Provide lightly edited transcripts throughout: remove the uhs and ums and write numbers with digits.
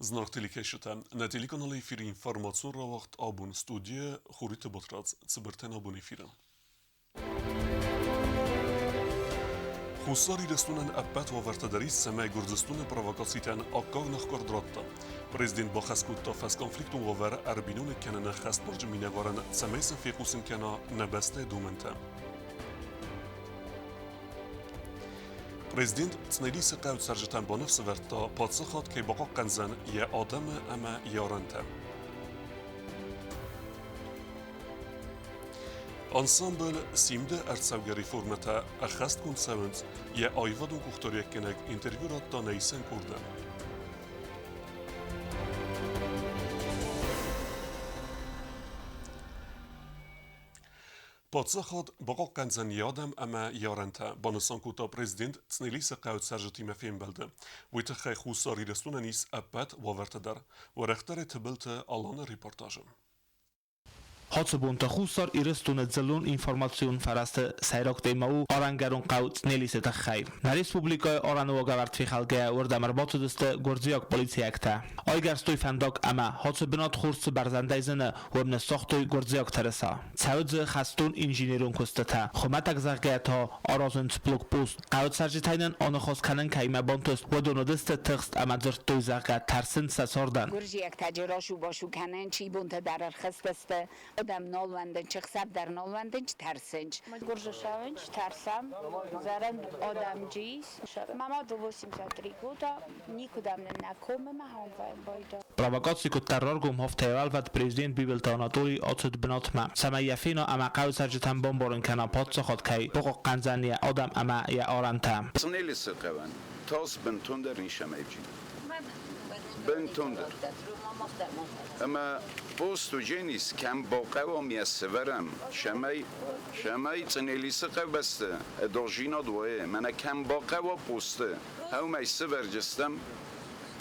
Зынаргъ телекӕсджытӕ, нӕ телеканалы эфиры информацион рауагъд абон студийӕ Хуриты Батрадз цыбыртӕн абон эфиры. Хуссар Ирыстонӕн ӕппӕт уавӕртӕ дӕр ис, цӕмӕй Гуырдзыстоны провокацитӕн аккаг ныхкъуырд радта. Президент бахӕс кодта фӕсконфликтон уавӕр ӕрбиноныг кӕныны хӕстбарджын минӕварӕн, цӕмӕй сын фехъусын кӕна нӕ бӕстӕйы домӕнтӕ. Президент Цнелисы хъӕуы цӕрджытӕн баныфс ӕвӕрдта, паддзахад кӕй бахъахъхъӕндзӕн йӕ адӕмы ӕмӕ йӕ арӕнтӕ. Ансамбль «Симд-ы» ӕрцӕугӕ реформӕтӕ ӕххӕстгонд цӕуынц, йӕ аивадон къухдариуӕггӕнӕг интервью радта нӕ исӕн къордӕн. Паддзахад бахъахъхъӕндзӕн йӕ адӕм ӕмӕ йӕ арӕнтӕ, банысан кодта президент Цънелисы хъӕуы цӕрджытимӕ фембӕлды. Уый тыххӕй Хуссар Ирыстонӕн ис ӕппӕт уавӕртӕ дӕр. Уӕрӕхдӕрӕй Тыбылты Аланы репортажы. Ацы бонты Хуссар Ирыстоны дзыллон информацион фӕрӕзты сӕйраг темӕ у арӕнгӕрон хъӕу Цънелисы тыххӕй. Нӕ республикӕйы арӕны уагӕвӕрд фехалгӕйӕ уырдӕм ӕрбацыдысты гуырдзиаг полицейӕгтӕ. Айгӕрстой фӕндаг ӕмӕ ацы бынат хорз цы бӕрзӕндӕй зыны, уым ныссагътой гуырдзиаг тырыса. Цӕуы дзы хӕстон-инженерон куыстытӕ, хуымӕтӕг зӕгъгӕйӕ та аразынц блокпост. Хъӕуы цӕрджытӕй нын аныхас кӕнын кӕимӕ бантыст, уыдон уыдысты тыхст ӕмӕ дзырдтой, зӕгъгӕ, тӕрсынц сӕ цардӕн. Гуырдзиӕгтӕ расу-басу кӕнынц, бонтӕ дӕр ӕрхӕццӕ адӕм нал уӕндынц, ӕхсӕв дӕр нал уӕндынц, тӕрсынц. Гуырдзысавынч, тӕрсӕм, зӕронд адӕм джис. Мама до 83 года никуда нын нӕ комы мӕ байдал. Провокаци куыддӕр раргом афтӕ президент Бибылты Анатолий ацыд бынатмӕ, цӕмӕй йӕ фена ӕмӕ хъӕуы цӕрджытӕн бамбарын кӕна паддзахад кӕй бахъахъхъӕндзӕн йӕ адӕм ӕмӕ йӕ арӕнтӕ. Цънелисы хъӕуӕн тас бынтондӕр нисӕмӕйджын. Бынтондӕр. Ӕмӕ пост уыдженис, кӕм бахъӕуӕм йӕ сӕвӕрӕм, цӕмӕй, цӕмӕй Цънелисы хъӕубӕсты ӕдасдзинад уайы, мӕнӕ кӕм бахъӕуа посты, ӕумӕй сӕвӕрджыстӕм,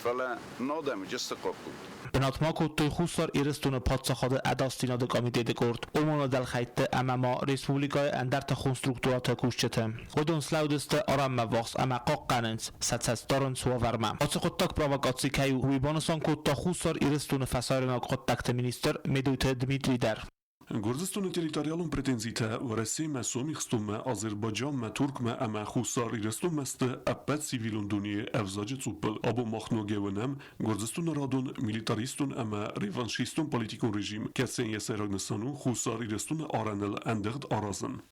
фӕлӕ надӕм уыджысты хъахъхъуд. Бынатмӕ кодтой Хуссар Ирыстоны паддзахады ӕдасдзинады комитеты къорд, ОМОН-ы дӕлхӕйтты ӕмӕ ма республикӕйы ӕндӕр тыхон структурӕты кусджыты. Уыдон слӕудысты арӕнмӕ ввахс ӕмӕ хъахъхъӕнынц, сӕ цӕст дарынц уавӕрмӕ. Ацы хъуыддаг провокаци кӕй у, уый банысан кодта Хуссар Ирыстоны фӕсарӕйнаг хъуыддӕгты министр Медойты Дмитрий дӕр. Гуырдзыстоны территориалон претензитӕ Уӕрӕсемӕ, Сомихстонмӕ, Азербайджанмӕ, Туркмӕ ӕмӕ Хуссар Ирыстонмӕ сты ӕппӕт цивилон дунейы ӕвзаджы цъуппыл. Абон мах ногӕй уынӕм Гуырдзыстоны радон милитаристон ӕмӕ реваншистон политикон режим, кӕцыйӕн йӕ сӕйраг нысан у Хуссар Ирыстоны арӕныл ӕндыгъд аразын.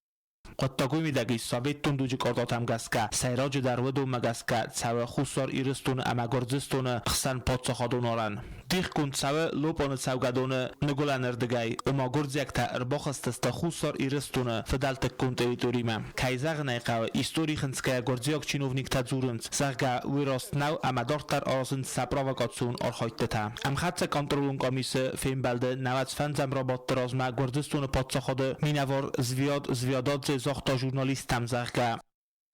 Хъуыддаг уый мидӕг ис советон дуджы къордатӕм гӕсгӕ, сӕйраджыдӕр уыдонмӕ гӕсгӕ цӕуы Хуссар Ирыстоны ӕмӕ Гуырдзыстоны хсӕн паддзахадон арӕн. Дихгонд цӕуы Лопъоны цӕугӕдоны ныгуылӕнырдыгӕй, ома гуырдзиӕгтӕ ӕрбахызтысты Хуссар Ирыстоны фыдӕлтыккон территоримӕ. Кӕй зӕгъын ӕй хъӕуы, истори хынцгӕйӕ гуырдзиаг чиновниктӕ дзурынц, зӕгъгӕ, уый раст нӕу ӕмӕ дарддӕр аразынц сӕ провокацион архайдтытӕ. Ӕмхӕццӕ контролон къамисы фембӕлды 95-ӕм рабадты размӕ Гуырдзыстоны паддзахады минӕвар Звиад Звиададзе загъта журналисттӕм, зӕгъгӕ,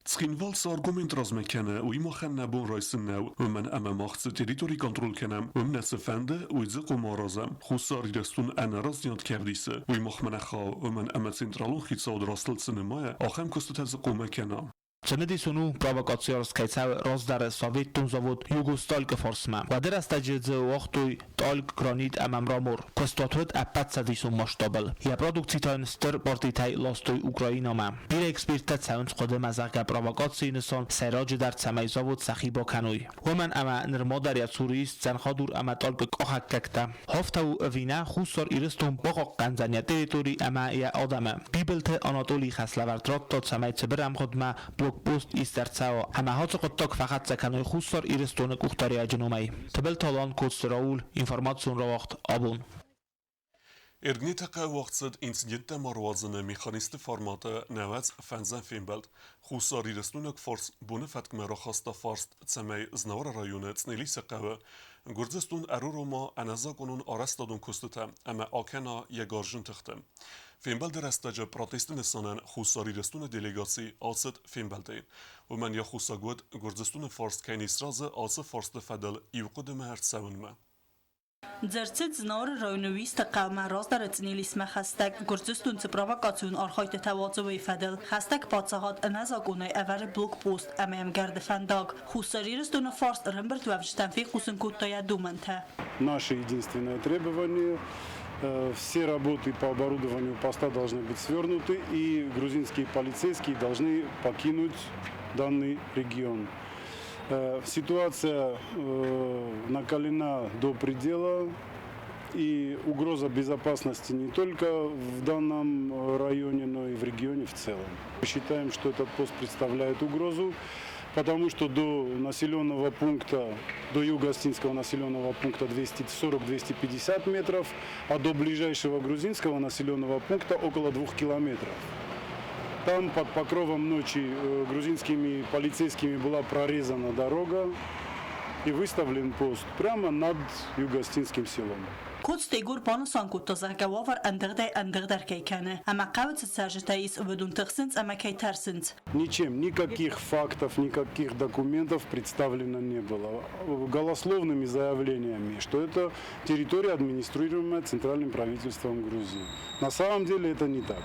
Цхинвал цы аргумент размӕ кӕны, уый махӕн нӕ бон райсын нӕу, уымӕн ӕмӕ мах цы территори контроль кӕнӕм, уым нӕ цы фӕнды, уый дзы хъуамӕ аразӕм. Хуссар Ирыстон ӕнӕраздзинад кӕй ӕвдисы, уый махмӕ нӕ хауы, уымӕн ӕмӕ централон хицауад растыл цы нымайа, ахӕм куыстытӕ дзы хъуамӕ кӕна. Цымыдисон у, провокаци арӕзт кӕй цӕуы раздӕры советон завод Югосталь-ы фарсмӕ. Уӕды рӕстӕджы дзы уагътой тъалк, гранит ӕмӕ мрамор. Куыстуат уыд ӕппӕтцӕдисон масштабыл. Йӕ продукци та йын стыр партитӕй ластой Украинӕмӕ. Бирӕ эксперттӕ цӕуынц хъуыдымӕ, зӕгъгӕ, провокацийы нысан сӕйраджыдӕр цӕмӕй завод сӕхи бакӕной. Уымӕн ӕмӕ нырма дӕр йӕ цуры ис дзӕнхъадур ӕмӕ тъалкы къахӕггӕгтӕ. Афтӕ у ӕви нӕ, Хуссар Ирыстон бахъахъхъӕндзӕн йӕ территори ӕмӕ йӕ адӕмы. Бибылты Анатолий хӕслӕвӕрд радта, цӕмӕй цыбыр ӕмгъуыдмӕ блокпост ист ӕрцӕуа ӕмӕ ацы хъуыддаг фӕхӕццӕ кӕной Хуссар Ирыстоны къухдариӕджы номӕй. Тыбылты Алан, Коцты Рауль, информацион рауагъд «Абон». Эргнеты хъӕуы уагъд цыд инциденттӕ ма руадзыны механизмты форматы 95-ӕм фембӕлд. Хуссарирыстойнаг фарс боны фӕткмӕ рахаста фарст, цӕмӕй Знауыры районы Цънелисы хъӕуы Гуырдзыстон ӕрурома ӕнӕзакъонон арӕзтадон куыстытӕ ӕмӕ акӕна йӕ гарзджын тыхты. Фембӕлды рӕстӕджы протесты нысанӕн Хуссар Ирыстоны делегаци ацыд фембӕлдӕй. Уымӕн йӕ хуссаг уыд, Гуырдзыстоны фарст кӕй не сразы ацы фарсты фӕдыл иу хъуыдымӕ ӕрцӕуынмӕ. Дзырд Знауыры районы Уисты хъӕумӕ раздӕры Цънелисмӕ хӕстӕг Гуырдзыстон цы провокацион архайдтытӕ уадзы, уый фӕдыл. Хӕстӕг паддзахад ӕнӕзакъонӕй ӕвӕры блокпост ӕмӕ йӕм гӕрды фӕндаг. Хуссар Ирыстоны фарст ӕрӕмбырдуӕвджытӕн фехъусын кодта йӕ домӕнтӕ. Наше единственное требование – все работы по оборудованию поста должны быть свернуты, и грузинские полицейские должны покинуть данный регион. Ситуация накалена до предела, и угроза безопасности не только в данном районе, но и в регионе в целом. Мы считаем, что этот пост представляет угрозу, потому что до населенного пункта, до Юго-Остинского населенного пункта 240-250 метров, а до ближайшего грузинского населенного пункта около 2 километров. Там под покровом ночи грузинскими полицейскими была прорезана дорога и выставлен пост прямо над Юго-Остинским селом. Коцты Игор банысан кодта, зӕгъгӕ, уавӕр ӕндыгъдӕй ӕндыгъддӕр кӕй кӕны, ӕмӕ хъӕуы цы цӕрджытӕ ис, уыдон тыхсынц ӕмӕ кӕй тӕрсынц. Ничем, никаких фактов, никаких документов представлено не было. Голословными заявлениями, что это территория, администрируемая центральным правительством Грузии. На самом деле это не так.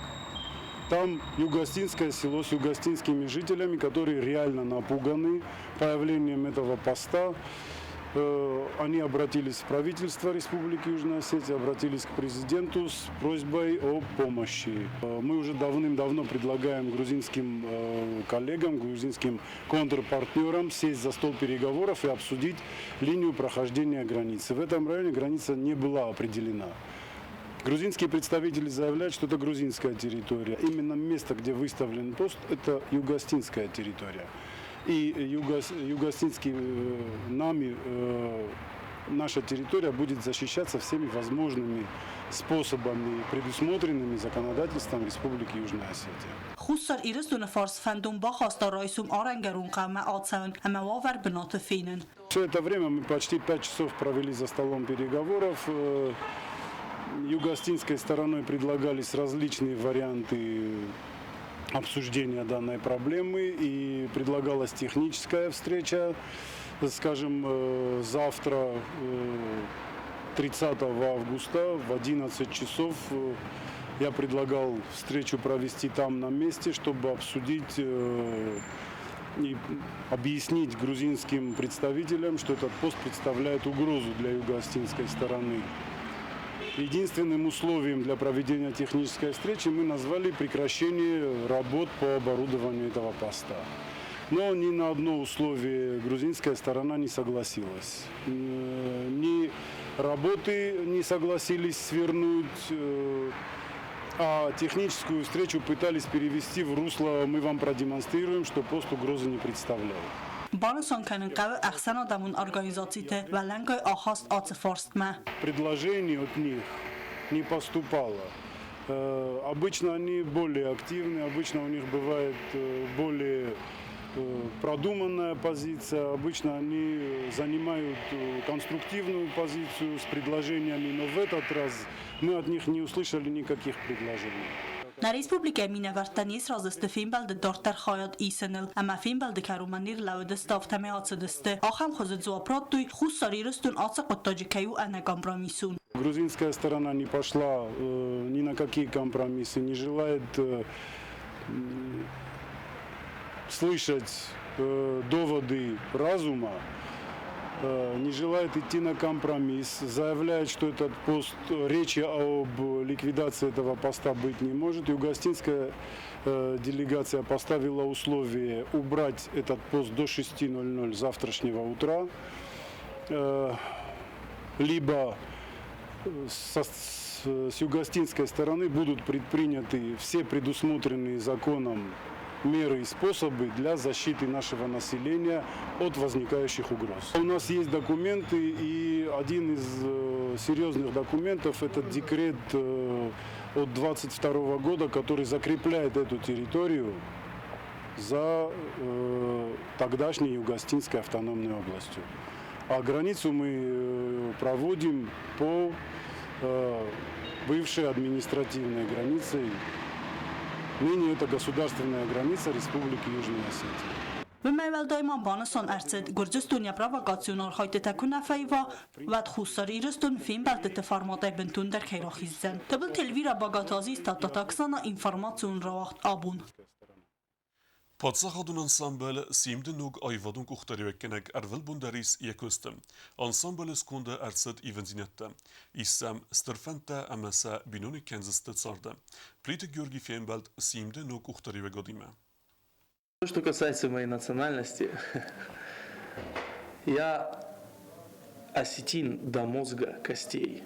Там Юго-Остинское село с юго-остинскими жителями, которые реально напуганы появлением этого поста. Они обратились в правительство Республики Южная Осетия, обратились к президенту с просьбой о помощи. Мы уже давным-давно предлагаем грузинским коллегам, грузинским контрпартнерам сесть за стол переговоров и обсудить линию прохождения границы. В этом районе граница не была определена. Грузинские представители заявляют, что это грузинская территория. Именно место, где выставлен пост, это юго-остинская территория. И юго-остинский нами наша территория будет защищаться всеми возможными способами, предусмотренными законодательством Республики Южная Осетия. Хуссар Ирыстоны фарс фӕндон бахаста райсом арӕнгӕрон хъӕумӕ ацӕуын ӕмӕ уавӕр бынаты фенын. Все это время мы почти 5 часов провели за столом переговоров. Юго-Остинской стороной предлагались различные варианты обсуждения данной проблемы, и предлагалась техническая встреча, скажем, завтра, 30 августа в 11 часов, я предлагал встречу провести там на месте, чтобы обсудить и объяснить грузинским представителям, что этот пост представляет угрозу для юго-остинской стороны. Единственным условием для проведения технической встречи мы назвали прекращение работ по оборудованию этого поста. Но ни на одно условие грузинская сторона не согласилась. Ни работы не согласились свернуть, а техническую встречу пытались перевести в русло «мы вам продемонстрируем, что пост угрозы не представляет». Банысан кӕнын хъӕуы ӕхсӕнадӕмон организациты уӕлӕнгай ахаст ацы фарстмӕ. Предложений от них не поступало. Обычно они более активны, обычно у них бывает более продуманная позиция, обычно они занимают конструктивную позицию с предложениями, но в этот раз мы от них не услышали никаких предложений. Нӕ республикӕйы минӕвӕрттӕ не сразы сты фембӕлды дарддӕр хайад исыныл ӕмӕ фембӕлды кӕронмӕ не рлӕууыдысты, афтӕмӕй ацыдысты. Ахӕм хуызы дзуапп радтой, Хуссар Ирыстон ацы хъуыддаджы кӕй у ӕнӕкомпромиссон. Грузинская сторона не пошла ни на какие компромиссы, не желает слышать доводы разума, не желает идти на компромисс, заявляет, что этот пост, речи об ликвидации этого поста быть не может. Юго-Остинская делегация поставила условие убрать этот пост до 6:00 завтрашнего утра, либо с юго-остинской стороны будут предприняты все предусмотренные законом меры и способы для защиты нашего населения от возникающих угроз. У нас есть документы, и один из серьезных документов – это декрет от 22 года, который закрепляет эту территорию за тогдашней Юго-Остинской автономной областью. А границу мы проводим по бывшей административной границе. Ныне это государственная граница Республики Южная Осетия. Уымӕй уӕлдай ма банысан ӕрцыд, Гуырдзыстон йӕ провокацион архайдтытӕ куы нӕ фӕива, уӕд Хуссар Ирыстон фембӕлдтыты форматӕй бынтондӕр кӕй рахиздзӕн. Тыбылты Эльвира Багаты Азиз, Тадтаты Оксана, информацион рауагъд «Абон». Паддзахадон ансамбль «Симд-ы ног аивадон къухдариуӕггӕнӕг ӕрвылбон дӕр ис йӕ куысты. Ансамблы сконды ӕрцыд ивындзинӕдтӕ. Ис сӕм стыр фӕндтӕ ӕмӕ сӕ биноныг кӕндзысты царды. Плиты Георгий фембӕлд «Симд-ы ног къухдариуӕгадимӕ. Что касается моей национальности, я осетин до мозга костей.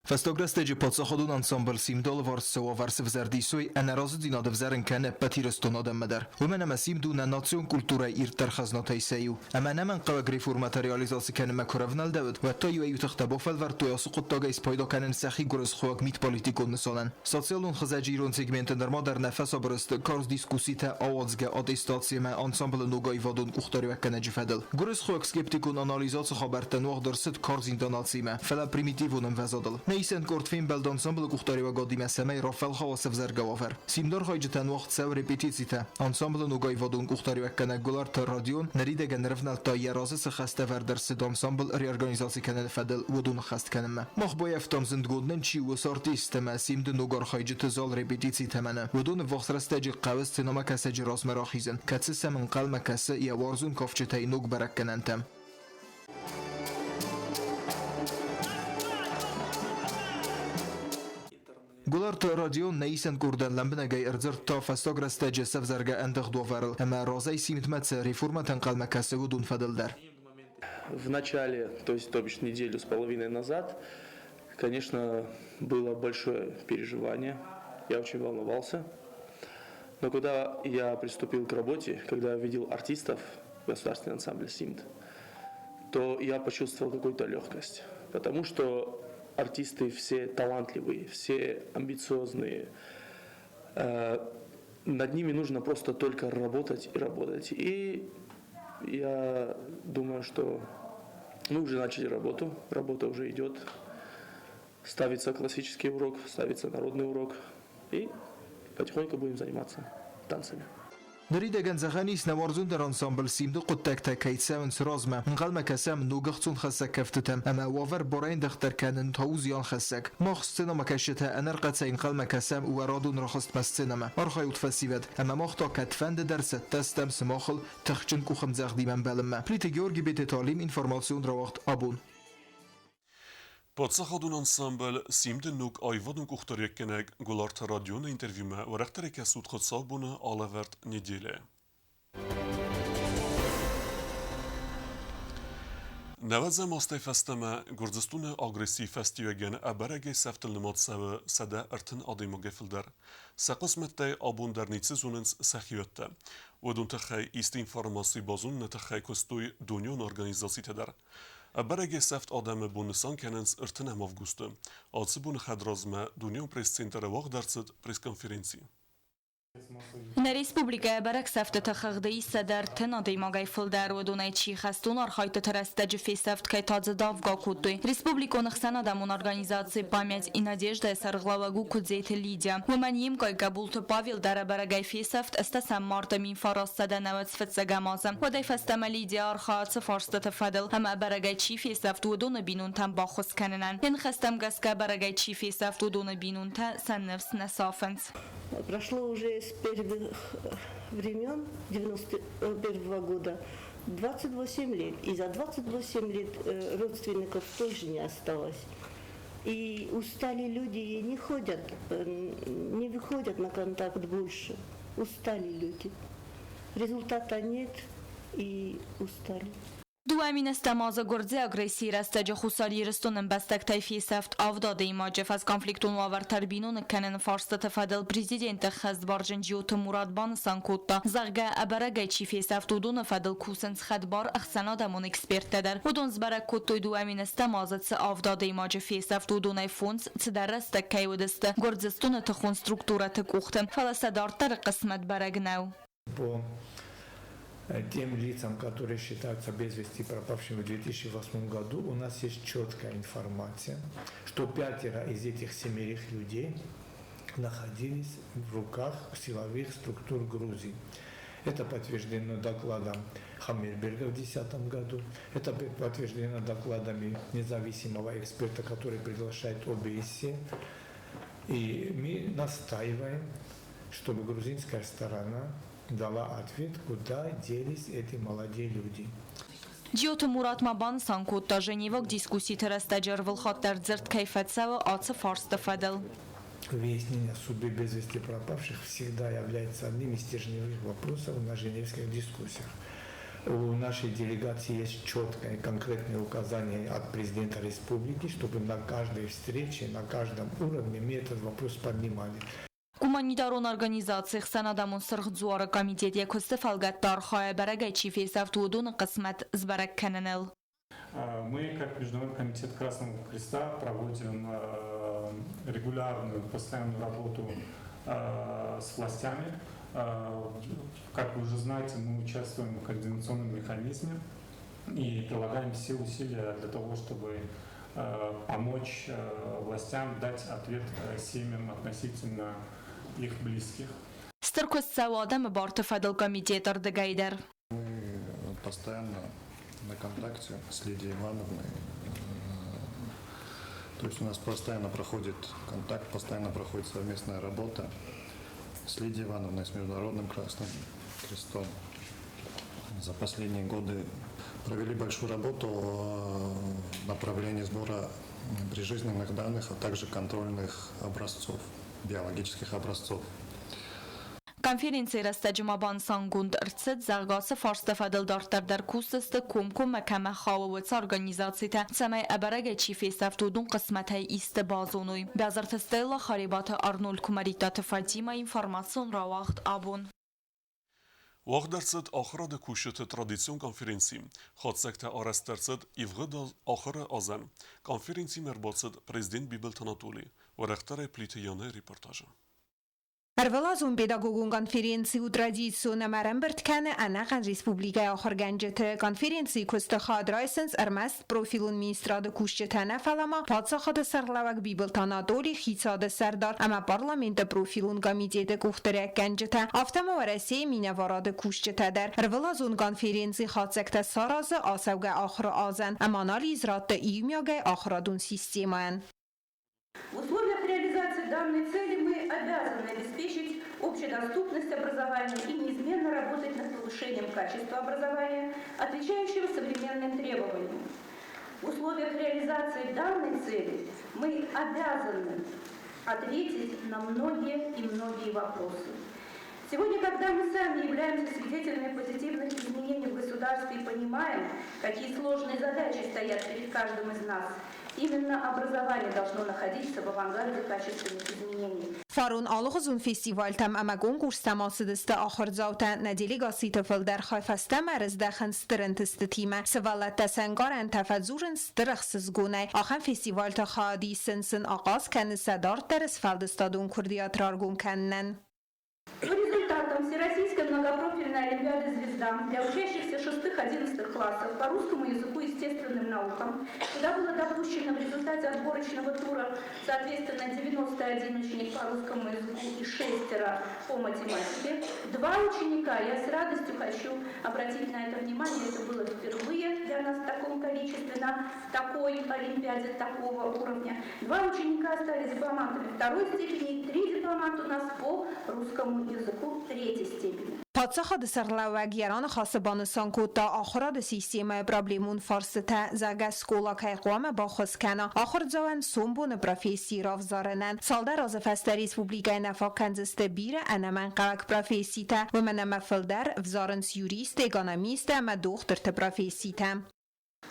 Фӕстаг рӕстӕджы паддзахадон ансамбль «Симд» алыварс цы уавӕр сывзӕрдис, уый ӕнӕразыдзинад ӕвзӕрын кӕны ӕппӕт Ирыстоны адӕммӕ дӕр. Уымӕн ӕмӕ «Симд» у нӕ национ культурӕйы ирддӕр хӕзнатӕй сӕ иу. Ӕмӕ ӕнӕмӕнгхъӕуӕг реформӕтӕ реализаци кӕнынмӕ куы рӕвнӕлдӕуыд, уӕд та иуӕй-иу тыхтӕ бафӕлвӕрдтой ацы хъуыддагӕй спайда кӕнын сӕхи гуырысхойаг мидполитикон нысанӕн. Социалон хызӕджы ирон сегменты нырма дӕр нӕ фӕсабыр сты карз дискусситӕ ауадзгӕ аттестаци ӕмӕ ансамблы ног аивадон къухдариуӕггӕнӕджы фӕдыл. Гуырысхойаг скептикон анализ ацы хабӕрттӕн уагъд ӕрцыд карз интонациимӕ, фӕлӕ примитивон ӕмвӕзадыл. Нӕ исӕн къорд фембӕлд ансамблы къухдариуӕгадимӕ, цӕмӕй рафӕлхауа сӕвзӕргӕ уавӕр. Симдархайджытӕн уагъд цӕуы репетицитӕ. Ансамблы ног аивадон къухдариуӕггӕнӕг Гуылӕрты Родион ныридӕгӕн ӕрӕвнӕлдта йӕ разы цы хӕстӕ ӕвӕрд ӕрцыд ансамбль реорганизаци кӕныны фӕдыл, уыдон ӕххӕст кӕнынмӕ. Мах баййӕфтам зындгонд нын чи у, уыцы артисттӕ ӕмӕ Симды ног архайджыты зал репетицитӕ мӕнӕ. Уыдоны ввахс рӕстӕджы хъӕуы сценӕмӕкӕсӕджы размӕ рахизын, кӕцы сӕм ӕнхъӕлмӕ кӕсы йӕ уарзон кафджытӕй ног бӕрӕггӕнӕнтӕм. Гуылӕрты Родион нӕ исӕн къордӕн лӕмбынӕгӕй ӕрдзырдта фӕстаг рӕстӕджы сӕвзӕргӕ ӕндыгъд уавӕрыл ӕмӕ разӕй Симдмӕ цы реформӕтӕ ӕнхъӕлмӕ кӕсы, уыдон фӕдыл дӕр. В начале, то есть, то бишь неделю с половиной назад, конечно, было большое переживание. Я очень волновался. Но когда я приступил к работе, когда я увидел артистов в государственном ансамбле «Симд», то я почувствовал какую-то легкость. Потому что артисты все талантливые, все амбициозные. Над ними нужно просто только работать и работать. И я думаю, что мы уже начали работу, работа уже идет. Ставится классический урок, ставится народный урок. И потихоньку будем заниматься танцами. Ныридӕгӕн зӕгъӕн ис, нӕ уарзондӕр ансамбль «Симд-ы» хъуыддӕгтӕ кӕй цӕуынц размӕ, ӕнхъӕлмӕ кӕсӕм ног ӕхцонхӕссӕг кӕфтытӕм ӕмӕ уавӕр барӕйндӕгъддӕр кӕнын та у зианхӕссӕг. Мах сценӕмӕкӕсджытӕ ӕнӕрхъӕцӕй ӕнхъӕлмӕ кӕсӕм уӕ радон рахызтмӕ сценӕмӕ. Архайут фӕсивӕд, ӕмӕ мах та кӕдфӕнды дӕр цӕттӕ стӕм сымахыл тыхджын къухӕмдзӕгъдимӕ ӕмбӕлынмӕ. Плиты Георги, Бететы Алим, информацион рауагъд «Абон». Паддзахадон ансамбль «Симд-ы» ног аивадон къухдариуӕггӕнӕг Гуылӕрты Родионы интервьюмӕ уӕрӕхдӕрӕй кӕсут хуыцаубоны алӕвӕрд «Неделя». Нӕуӕдзӕм азтӕй фӕстӕмӕ Гуырдзыстоны агрессийы фӕстиуӕгӕн ӕбӕрӕгӕй сӕфтыл нымад цӕуы 130 адӕймагӕй фылдӕр. Сӕ хъысмӕттӕй абон дӕр ницы зонынц сӕхиуӕттӕ. Уыдон тыххӕй исты информаци базоныны тыххӕй куыстой дунеон организацитӕ дӕр. Ӕбӕрӕгӕй сӕфт адӕмы бон нысан кӕнынц 30 августы. Ацы боны хӕдразмӕ дунеон пресс-центры уагъд ӕрцыд пресс-конференци. Нӕ республикӕйы бӕрӕг сӕфтыты хыгъды ис 130 адӕймагӕй фылдӕр. Уыдонӕй чи хӕстон архайдтыты рӕстӕджы фесӕфт, кӕй та дзы давгӕ кодтой. Республикон ӕхсӕнадӕмон организаци «Память и надежда» сӕргълӕууӕг у Куыдзеты Лидия. Уымӕн йе мкъай Гӕбулты Павел дӕр ӕбӕрӕгӕй фесӕфт ӕстӕсӕм марты 1991 азы. Уӕдӕй фӕстӕмӕ Лидия архайы ацы фарстыты фӕдыл ӕмӕ ӕбӕрӕгӕй чи фесӕфт, уыдоны бинонтӕн баххуыс кӕнынӕн. Йе ныхӕстӕм гӕсгӕ ӕбӕрӕгӕй чи фесӕфт, уыдоны бинонтӕ сӕ ныфс нӕ сафынц. Прошло уже с первых времен 91 года 28 лет. И за 28 лет родственников тоже не осталось. И устали люди и не ходят, не выходят на контакт больше. Устали люди. Результата нет и устали. 2007 азы гуырдзиаг агрессийы рӕстӕджы Хуссар Ирыстоны ӕмбӕстӕгтӕй фесӕфт авд адӕймаджы. Фӕсконфликтон уавӕртӕ ӕрбиноныг кӕныны фарстыты фӕдыл президенты хӕсбарджын Джиоты Мурат банысан кодта, зӕгъгӕ, ӕбӕрӕгӕй чи фесӕфт, уыдоны фӕдыл кусынц хӕдбар ӕхсӕнадӕмон эксперттӕ дӕр. Уыдон сбӕрӕг кодтой 2007 азы цы авд адӕймаджы фесӕфт, уыдонӕй фондз цыдӕр рӕстӕг кӕй уыдысты Гуырдзыстоны тыхон структурӕты къухты, фӕлӕ сӕ дарддӕры хъысмӕт бӕрӕг нӕу. По тем лицам, которые считаются без вести пропавшими в 2008 году, у нас есть четкая информация, что пятеро из этих семерых людей находились в руках силовых структур Грузии. Это подтверждено докладом Хаммерберга в 2010 году. Это подтверждено докладами независимого эксперта, который приглашает ОБСЕ. И мы настаиваем, чтобы грузинская сторона дала ответ, куда делись эти молодые люди. Джиоты Мурат ма банысан кодта, Женеваг дискусситы рӕстӕджы ӕрвылхатт дӕр дзырд кӕй фӕцӕуы ацы фарсты фӕдыл. Выяснение судьбы без вести пропавших всегда является одним из стержневых вопросов на женевских дискуссиях. У нашей делегации есть четкое конкретное указание от президента республики, чтобы на каждой встрече, на каждом уровне мы этот вопрос поднимали. Гуманитарон организаци Ӕхсӕнадӕмон Сырх Дзуары комитет йӕ куысты фӕлгӕтты архайы ӕбӕрӕгӕй чи фесӕфт, уыдоны хъысмӕт сбӕрӕг кӕныныл. Мы, как Международный комитет Красного Креста, проводим регулярную, постоянную работу с властями. Как вы уже знаете, мы участвуем в координационном механизме и прилагаем все усилия для того, чтобы помочь властям дать ответ семьям относительно их близких. Стыр куыст цӕуы адӕмы барты фӕдыл комитеты рдыгӕй дӕр. Мы постоянно на контакте с Лидией Ивановной. То есть у нас постоянно проходит контакт, постоянно проходит совместная работа с Лидией Ивановной, с Международным Красным Крестом. За последние годы провели большую работу в направлении сбора прижизненных данных, а также контрольных образцов, биологических образцов. Конференцийы рӕстӕджы ма банысангонд ӕрцыд, зӕгъгӕ, ацы фарсты фӕдыл дарддӕр дӕр кусдзысты комкоммӕ кӕмӕ хауы, уыцы организацитӕ, цӕмӕй ӕбӕрӕгӕй чи фесӕфт, уыдон хъысмӕтӕй исты базоной. Бязырты Стелла, Харебаты Арнольд, Куымӕридтаты Фатимӕ, информацион рауагъд Абон. Уагъд ӕрцыд ахуырады кусджыты традицион конференци. Хатдзӕгтӕ арӕзт ӕрцыд ивгъуыд ахуыры азӕн. Конференцимӕ ӕрбацыд президент Бибылты Анатоли. Уӕрӕхдӕрӕй Плиты Янӕйы репортажы. Ӕрвылазон педагогон конференци у традицион ӕмӕ ӕрӕмбырд кӕны ӕнӕхъӕн республикӕйы ахуыргӕнджыты. Конференцийы куысты хайад райсынц ӕрмӕст профилон министрады кусджытӕ нӕ, фӕлӕ ма паддзахады сӕргълӕууӕг Бибылты Анатоли, хицауады сӕрдар ӕмӕ парламенты профилон комитеты къухдариуӕггӕнджытӕ, афтӕ ма Уӕрӕсейы минӕварады кусджытӕ дӕр. Ӕрвылазон конференци хатдзӕгтӕ саразы ацӕугӕ ахуыры азӕн ӕмӕ анализ радты иумиагӕй ахуырадон системӕйӕн. В условиях реализации данной цели мы обязаны обеспечить общедоступность образования и неизменно работать над повышением качества образования, отвечающего современным требованиям. В условиях реализации данной цели мы обязаны ответить на многие и многие вопросы. Сегодня, когда мы сами являемся свидетелями позитивных изменений в государстве и понимаем, какие сложные задачи стоят перед каждым из нас, именно образование должно находиться в авангарде качественных изменений. Фарон алыгъуызон фестивалтӕм ӕмӕ конкурстӕм ацыдысты ахуырдзаутӕ. Нӕ делегациты фылдӕр хай фӕстӕмӕ ӕрыздӕхынц стыр ӕнтыстытимӕ. Сывӕллӕттӕ сӕ ӕнкъарӕнтӕ фӕдзурынц стыр ӕхсызгонӕй. Ахӕм фестивалты хайад исын сын ахъаз кӕны сӕ дарддӕры сфӕлдыстадон курдиат раргом кӕнынӕн. По результатам Всероссийской многопрофильной олимпиады «Звезда» для учащихся 6-11 классов по русскому языку и естественным наукам, куда было допущено в результате отборочного тура, соответственно, 91 ученик по русскому языку и шестеро по математике, два ученика, я с радостью хочу обратить на это внимание, это было впервые для нас в таком количестве на такой олимпиаде такого уровня. Два ученика стали дипломантами второй степени, три дипломанта у нас по русскому языку третьей степени. Паддзахады сӕргълӕууӕг йӕ раныхасы банысан кодта ахуырады системӕйы проблемон фарстытӕ, зӕгъгӕ, скъола кӕй хъуамӕ баххуыс кӕна ахуырдзауӕн сомбоны професси равзарынӕн. Цалдӕр азы фӕстӕ республикӕйы нӕ фаг кӕндзысты бирӕ ӕнӕмӕнгхъӕуӕг професситӕ, уымӕн ӕмӕ фылдӕр ӕвзарынц юристты, экономисты ӕмӕ дохтырты професситӕ.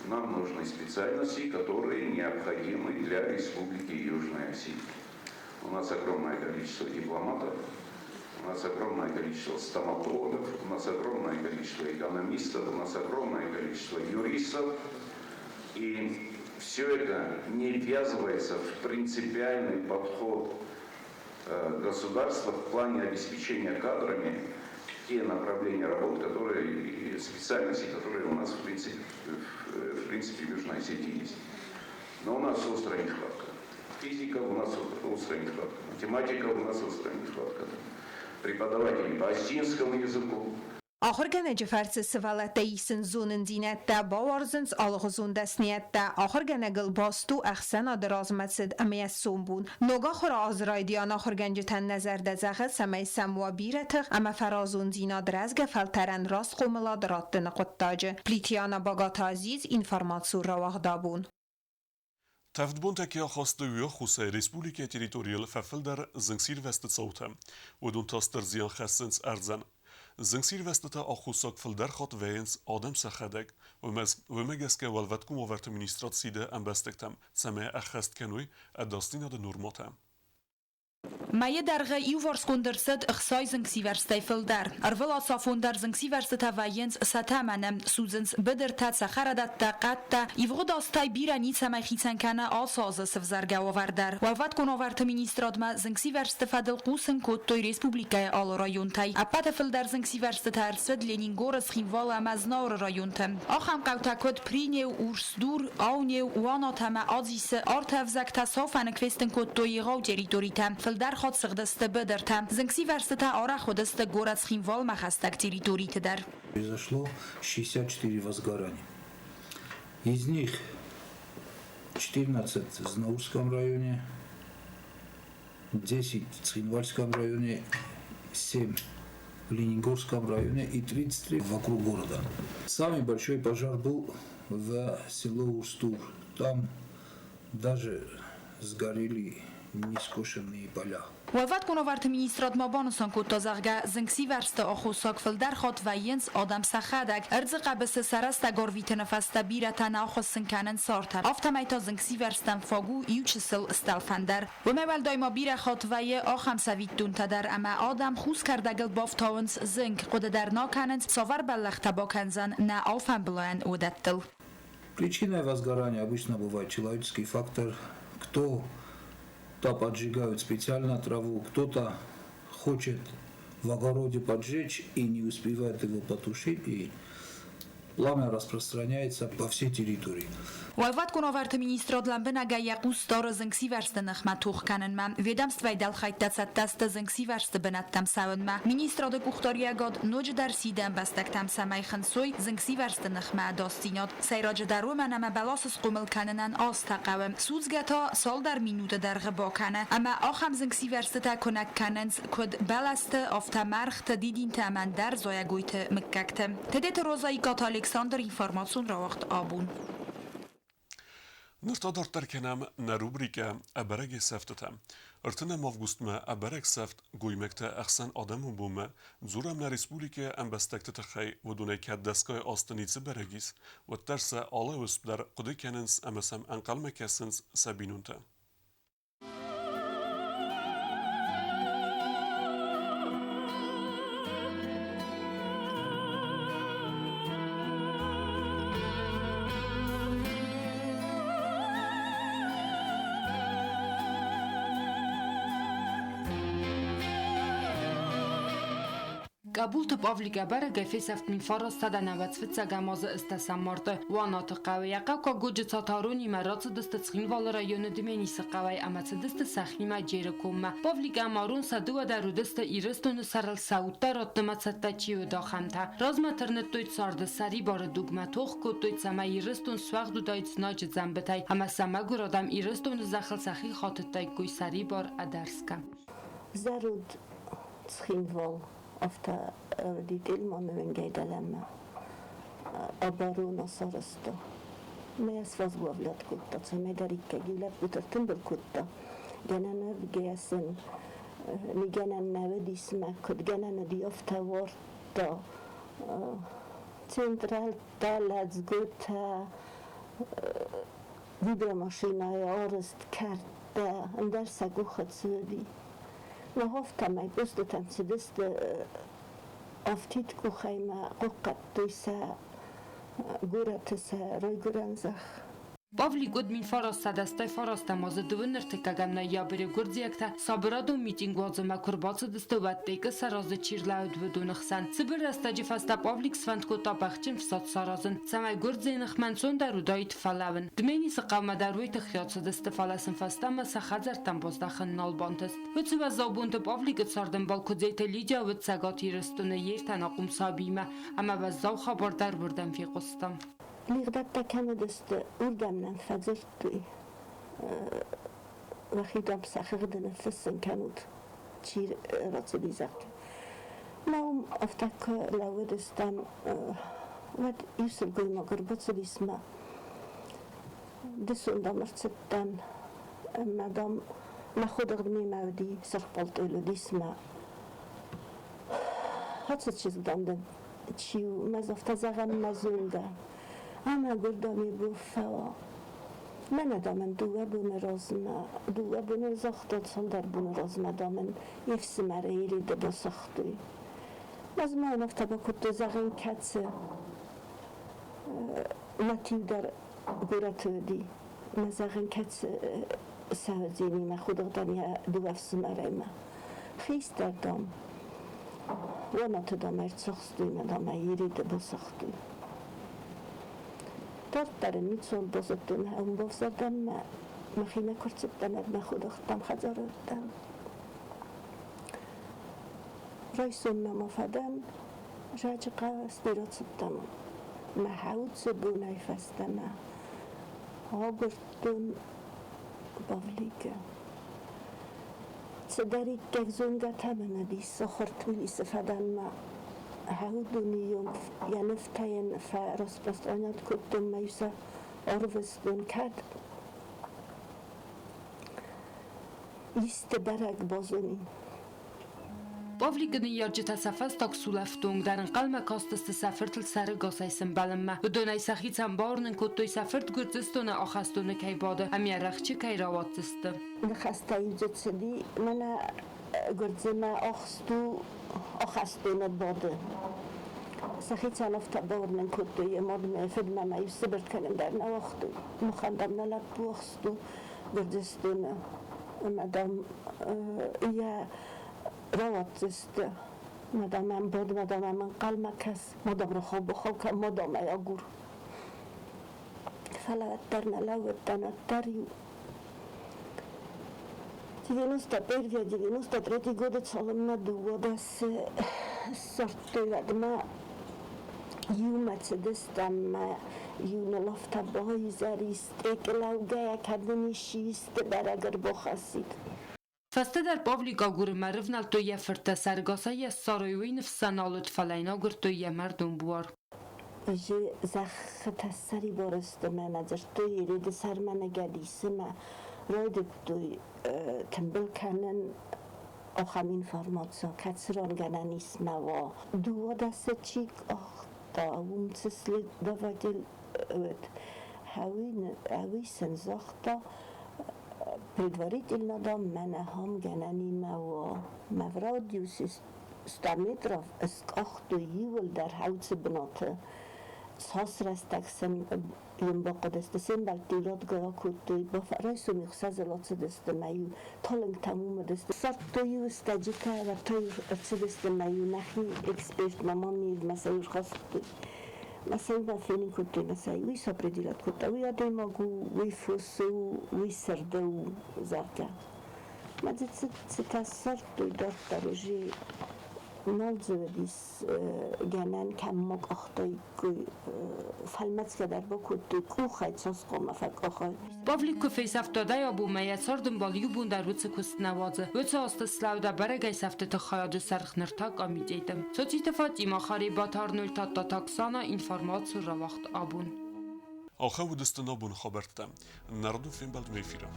Нам нужны специальности, которые необходимы для Республики Южная Осетия. У нас огромное количество дипломатов, у нас огромное количество стоматологов, у нас огромное количество экономистов, у нас огромное количество юристов. И все это не ввязывается в принципиальный подход государства в плане обеспечения кадрами те направления работ, которые, специальности, которые у нас в принципе в Южной Осетии есть. Но у нас острая нехватка. Физика у нас острая нехватка, математика у нас острая нехватка. Преподаватели по осетинскому языку. Ахуыргӕнӕджы фӕрцы сывӕллӕттӕ исынц зонындзинӕдтӕ, бауарзынц алыгъуызон дӕсныйӕдтӕ. Ахуыргӕнӕгыл баст у ӕхсӕнады размӕцыд ӕмӕ йӕ сомбон. Ног ахуыры азы райдиан ахуыргӕнджытӕн нӕ зӕрдӕ зӕгъы, цӕмӕй сӕм уа бирӕ тых ӕмӕ фӕразондзинад рӕзгӕ фӕлтӕрӕн раст хъомылад раттыны хъуыддаджы. Плитиана Багаты Азиз, информацион рауагъдабон. Тӕвд бонтӕ ке ахастой, уый ӕххуысӕй республикӕйы территорийыл фӕфылдӕр зынгсирвӕзты цаутӕ. Уыдон та стыр зиан хӕссынц ӕрдзӕн. Зынгсирвӕзтытӕ аххосаг фылдӕр хатт вӕййынц адӕм сӕхӕдӕг. Уымӕ гӕсгӕ Уӕлвӕткон уавӕрты министрад сиды ӕмбӕстӕгтӕм, цӕмӕй ӕххӕст кӕной ӕдасдзинады нормӕтӕ. Мӕйы дӕргъы иуварсгонд ӕрцыд 60 зынгсивӕрзтӕй фылдӕр. Ӕрвылацафон дӕр зынгсивӕрзтытӕ вӕййынц сӕ тӕмӕны, судзынц быдыртӕ, цӕхӕрадӕттӕ, хъӕдтӕ. Ивгъуыд азтӕй бирӕ ницӕмӕй хицӕн кӕны ацы азы сывзаргӕ уавӕр дӕр. Уӕлвӕткон уавӕрты министрадмӕ зынгсивӕрзты фӕдыл хъусын кодтой республикӕйы алы районтӕй. Ӕппӕты фылдӕр зынгсивӕрзтытӕ ӕрцыд Ленингоры, Цхинвалы ӕмӕ Знауыры районты. Ахӕм хъӕутӕ куыд Принеу, Урсдур, Аунеу, Уанат ӕмӕ Адзисы арты ӕвзӕгтӕ сау фӕнык фестын кодтой егъау территоритӕ, фылдӕр хатт сыгъдысты быдыртӕ. Зынгсивӕрзтытӕ арӕх уыдысты горӕт Цхинвалмӕ хӕстӕг территориты дӕр. Произошло 64 возгорания. Из них 14 в Знаурском районе, 10 в Цхинвальском районе, 7 в Ленингорском районе и 33 вокруг города. Самый большой пожар был в село Устур. Там даже сгорели нескошенные поля. Уӕлвӕткон уавӕрты министрад ма банысан кодта, зӕгъгӕ, зынгсивӕрзты аххосаг фылдӕр хатт вӕййынц адӕм сӕхӕдӕг. Ӕрдзы хъӕбысы сӕ рӕстӕг арвитыны фӕстӕ бирӕтӕ нӕ ахуыссын кӕнынц арт. Афтӕмӕй та зынгсивӕрзтӕн фаг у иу чысыл стӕлфӕн дӕр. Уымӕй уӕлдай ма бирӕ хатт вӕййы ахӕм цӕвиттонтӕ дӕр, ӕмӕ адӕм хус кӕрдӕгыл бафтауынц зынг, хъуыды дӕр нӕ кӕнынц, цавӕр бӕллӕхтӕ бакӕндзӕн нӕ алфӕмбылайӕн, уыдӕттыл. Причиной возгорания обычно бывает человеческий фактор. Кто-то поджигает специально траву, кто-то хочет в огороде поджечь и не успевает его потушить, и пламя распространяется по всей территории. Уӕлвӕткон уавӕрты министрад лӕмбынӕгӕй йӕ хъус дары зынгсивӕрзты ныхмӕ тох кӕнынмӕ. Ведомствӕйы дӕлхӕйттӕ цӕттӕ сты зынгсивӕрзты бынӕттӕм цӕуынмӕ. Министрады къухдариуӕгад ноджыдӕр сиды ӕмбӕстӕгтӕм, цӕмӕй хынцой зынгсивӕрзты ныхмӕ ӕдасдзинад. Сӕйраджыдӕр уымӕн ӕмӕ бӕласы схъомыл кӕнынӕн азтӕ хъӕуы. Судзгӕ та цалдӕр минуты дӕргъы бакӕны ӕмӕ ахӕм зынгсивӕрзтытӕ куынӕг кӕнынц куыд бӕлӕсты, афтӕ мӕргъты, дидинты ӕмӕ ӕндӕр зайӕгойты мыггӕгты. Тедеты Роза, Икъаты Александр, информацион рауагъд Абон. Ныр та дарддӕр кӕнӕм нӕ рубрикӕ «Ӕбӕрӕгӕй сӕфтытӕ». 30 августмӕ ӕбӕрӕг сӕфт гоймӕгтӕ ӕхсӕн адӕмон бонмӕ дзурӕм нӕ республикӕйы ӕмбӕстӕгты тыххӕй, уыдонӕй кӕд дӕсгай азты ницы бӕрӕг ис, уӕддӕр сӕ алы уысм дӕр хъуыды кӕнынц ӕмӕ сӕм ӕнхъӕлмӕ кӕсынц сӕ бинонтӕ. Къӕбулты Павлик ӕбӕрӕгӕй фесӕфт 1995 азы ӕстӕсӕм марты. Уанаты хъӕуы йӕ хъӕуккаг Годжыцаты Аронимӕ рацыдысты Цхинвалы районы Дменисы хъӕуӕй ӕмӕ цыдысты сӕхимӕ Джеры коммӕ. Павлик ӕмӕ Арон сӕ дыууӕ дӕр уыдысты Ирыстоны сӕрыл сӕ удтӕ раттынмӕ цӕттӕ чи уыд, ахӕмтӕ. Размӕ тырныдтой царды сӕрибары дугмӕ, тох кодтой, цӕмӕй Ирыстон суӕгъд уыдаид знаджы дзӕмбытӕй ӕмӕ сӕ мӕгуыр адӕм Ирыстоны зӕххыл сӕхи хатыдтаиккой сӕрибар, ӕдӕрсгӕ. Зӕронд Цхинвал афтӕ Дителманы уӕнгӕй дӕлӕмӕ оборона сарӕзта. Мӕ свазглавлят кодта, цӕмӕйдӕриккаг лӕппутӕ ӕртымбыл кодта. Гӕнӕн ӕвгӕсӕн, ми гӕнӕн нӕ уыдис мӕ куыд гӕнӕн уыди, афтӕ уардта центрӕлттӕ, лӕдзгуытӕ, вибромашинӕйы арӕзт кӕрдтӕ, ӕндӕр сӕ къухы цы уыди. Нӕ афтӕмӕй постытӕм цыдысты афтид къухӕй мӕ хъахъхъӕдтой сӕ горӕты сӕ райгуырӕн зӕхх. Павлик уыд 1989 азы 23 ноябры гуырдзиӕгтӕ сабырадон митинг уадзынмӕ куы рбацыдысты, уӕд Тъекы сӕ разы чи рлӕууыд, уыдоны хсӕн. Цыбыр рӕстӕджы фӕстӕ Павлик сфӕнд кодта бӕхджын фсад саразын, цӕмӕй гуырдзыйы ныхмӕ ӕнцондӕр уыдаид фӕлӕууын. Дменисы хъӕумӕ дӕр уый тыххӕй ацыдысты, фӕлӕ сын фӕстӕмӕ сӕ хӕдзӕрттӕм баздӕхын нал бантыст. Уыцы уӕззау бонты Павликы цардӕмбал Куыдзеты Лидия уыд Цӕгат Ирыстоны йе ртӕ ӕнахъом сабиимӕ ӕмӕ уӕззау хабар дӕр уырдӕм фехъуыста. Лигъдӕттӕ кӕм уыдысты, уырдӕм нӕм фӕдзырдтой, уӕхи, дам, сӕ хыгъды ныффыссын кӕнут, чи рацыди, зӕгъгӕ. Мӕ уым афтӕ куы лӕууыдыстӕм, уӕд иу сылгоймаг ӕрбацыдис мӕ дысон, дам, ӕрцыдтӕн ӕмӕ, дам, мӕ ходыгъд мемӕ уыди, сырх пъалтъойыл уыдис мӕ ацы чызг, дам, дын чи у, мӕ афтӕ зӕгъӕм, мӕ зонгӕ. Ӕмӕ гуырдами буффӕуа. Мӕнӕ, дам, ын 2 боны размӕ, 2 боны загъта, цалдӕр боны размӕ, дам, ын йе фсымӕры Ереды басагътой. Ӕз ма йын афтӕ бакодтой, зӕгъын, кӕцы мӕ дӕр горӕты уыди. Мӕ зӕгъын, кӕцы сӕудзинимӕ худыгъдӕн йӕ дыууӕ фсымӕрӕймӕ. Хистӕр, дам, уанаты, дам, ӕрцахстой мӕ, дам, ӕй Ереды басагътой. Дарддӕр ын ницуал базыдтон, уым бавзӕрдӕн мӕ мӕхимӕ куы рцыдтӕн, ӕд мӕ ходыгъдтӕм хӕдзары уыдтӕн. Райсоммӕ ма фӕдӕн, раджы хъӕлӕсты рацыдтӕн. Мӕ хӕуцы бонӕй фӕстӕмӕ агуырдтон Павликы. Цыдӕриддӕр зонгӕтӕ мын уыдис, сахуыр Тбилисы фӕдӕнмӕ хӕудоны онг йӕ нывтӕ йын фӕраспространять кодтон мӕ сӕ ӕрвыстон, кӕд исты бӕрӕг базонин. Павликы ныййарджытӕ сӕ фӕстаг сулӕфтонг дӕр ӕнхъӕлмӕ кастысты сӕ фыртыл сӕрыгасӕй сӕмбӕлынмӕ. Уыдонӕй сӕхицӕн бауырнын кодтой, сӕ фырт Гуырдзыстоны ахӕстоны кӕй бады ӕмӕ йӕ рӕхджы кӕй рауадздзысты. Ныхӕстӕ иу цыди, мӕнӕ Гуырдзымӕ ахст у, ахӕстоны бады. Сӕхицӕн афтӕ бауырнын кодтой, йӕ мадмӕ, йӕ фыдмӕ мӕ иу сыбыртт кӕнын дӕр нӕ уагътой. Махӕн, дам, нӕ лӕппу ахст у Гуырдзыстоны ӕмӕ, дам, йӕ рауадздзысты. Ма, дам, ӕм бад, ма, дам, ӕм ӕнхъӕлмӕ кӕс, ма, дам, рахау-бахау кӕн, ма, дам, ӕй агур. Фӕлӕ уӕддӕр нӕ лӕууыдтӕн, уӕддӕр-иу 91 93 годы цалынмӕ 12 ссардтой, уӕдмӕ иумӕ цыдыстӕм мӕ иу ныл афтӕ баизӕр ис, тъекы лӕугӕйӕ, кӕд нын исчи исты бӕрӕг ӕрбахӕссид. Фӕстӕдӕр Павлик агурынмӕ рывнӕлдтой йӕ фырттӕ, сӕргасӕй йӕ ссарой, уый ныфс сӕ нал уыд, фӕлӕ йын агуырдтой йӕ мӕрдон буар. Уже зӕххытӕ ссӕрибар сты мӕнӕ дзырдтой Ереды сӕрмӕ ныгӕдисы мӕ райдыдтой тымбыл кӕнын ахӕм информаци, кӕцыран гӕнӕн ис мӕ уа. 12 чи къахта, уым цы следователь уыд, ӕуый сын загъта, предварительно, дам, мӕнӕ ахӕм гӕнӕнимӕ уа. Мӕ в радиусе 100 метров скъахтой иууылдӕр хӕлцы бынаты. Цас рӕстӕг сын йын бахъуыдысты, се мбӕлтты радгай акодтой, райсом ӕхсӕзыл ацыдысты мӕ-иу талынгтӕм уым уыдысты. Ссардтой-иу стӕджытӕ, ӕвӕрдтой-иу ӕрцыдысты мӕ-иу нӕхи экспертмӕ Мамиевмӕ сӕ-иу рхастой. Мӕ сӕ-иу фенын кодтой, мӕ сӕ уый сопределять кодта, уый адӕймаг у, уый фос у, уый сырд у, зӕгъгӕ. Мӕ дзы цытӕ ссардтой дарддӕр уже нал дзы уыдис гӕнӕн кӕм ма къахтаиккой, фӕлмӕцгӕ дӕр бакодтой къухӕй, цӕсгоммӕ фӕкъахӕй. Павлик куы фесӕфта абонмӕ йӕ цардӕмбал иу бон дӕр уыцы куыст нӕ уадзы. Уыцы азты слӕуда бӕрӕгӕй сӕфты тыххайады сӕргъ ныр та комитеты. Цоциты Фатима, Харебаты Арнольд Тадтаты Оксана, информаци рауагъд абон. Ахӕм уыдысты нӕ боны хабӕрттӕ. Нӕ радон фембӕлдмӕ эфиры.